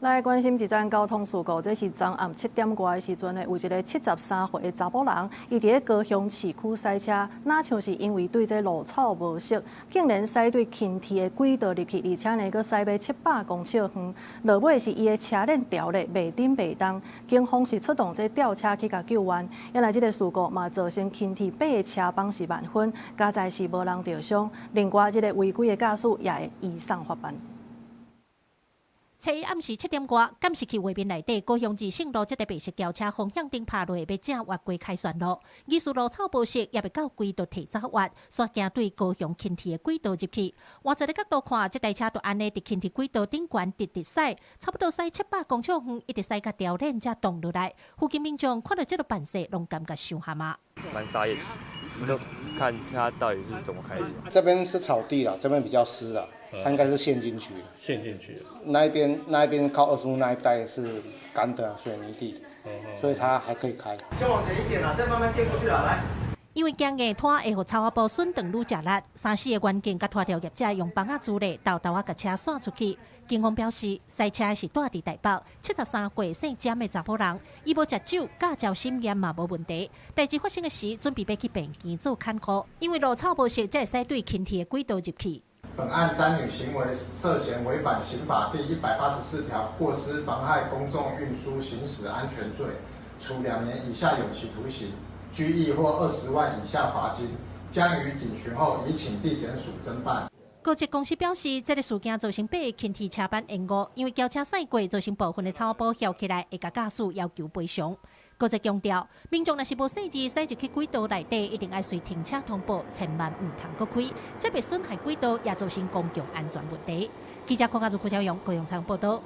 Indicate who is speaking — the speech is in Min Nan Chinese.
Speaker 1: 來關心一則交通事故，這是昨暗7點外的時陣呢，有一个73歲的查某人，伊佇咧高雄市區駛車，若像是因為對這路草無熟，竟然駛對輕鐵的軌道入去，而且呢，閣駛欲700公尺遠，落尾是伊的車鏈掉咧，袂振袂動，警方是出動這吊車去共救援。原來這个事故嘛造成輕鐵八个車幫是萬分，佳哉是無人著傷。另外，這个違規的駕駛也會移送法辦。
Speaker 2: 初一暗時7點外，監視器畫面內底，高雄二聖路這台白色轎車方向燈拍落，欲正越過凱旋路，疑似路草無熟，猶未到軌道提早越，煞驚對高雄輕鐵的軌道入去。換一个角度看，這台車就按呢佇輕鐵軌道頂懸直直駛，差不多駛700公尺遠，一直駛甲吊鏈才擋落來。附近民眾看著這个扮勢，攏感覺傷譀啊！
Speaker 3: 蠻傻眼，就看他到底是怎麼開的。
Speaker 4: 這邊是草地啦，這邊比較濕啦。它應該是陷進去，
Speaker 5: 陷進去。
Speaker 4: 那一邊靠25那一帶是乾的水泥地，所以它還可以開。
Speaker 6: 先往前一點啦，再慢慢墊過去啦，來。
Speaker 2: 因為驚硬拖會予草仔布損長愈食力，三四个員警佮拖吊業者用枋仔助力，沓沓仔共車徙出去。警方表示，駛車的是住佇台北，73歲姓詹的查某人，伊無食酒，駕照審驗嘛無問題。代誌發生的時，準備欲去病院做看護，因為路草無熟，才會駛對輕鐵的軌道入去。
Speaker 6: 本案詹女行為涉嫌違反刑法第184條過失妨害公眾運輸行駛安全罪，處2年以下有期徒刑、拘役或20萬以下罰金，將於警詢後移請地檢署偵辦。
Speaker 2: 高捷公司表示，這个事件造成八個輕鐵車班延誤，因為轎車駛過，造成部分的草布翹起來，會共駕駛要求賠償。高捷強調，民眾若是無細緻駛入去軌道內底，一定愛隨停車通報，千萬毋通閣開，這會損害軌道，也造成公共安全問題。記者鄺家如、郭小勇、高雄場報道。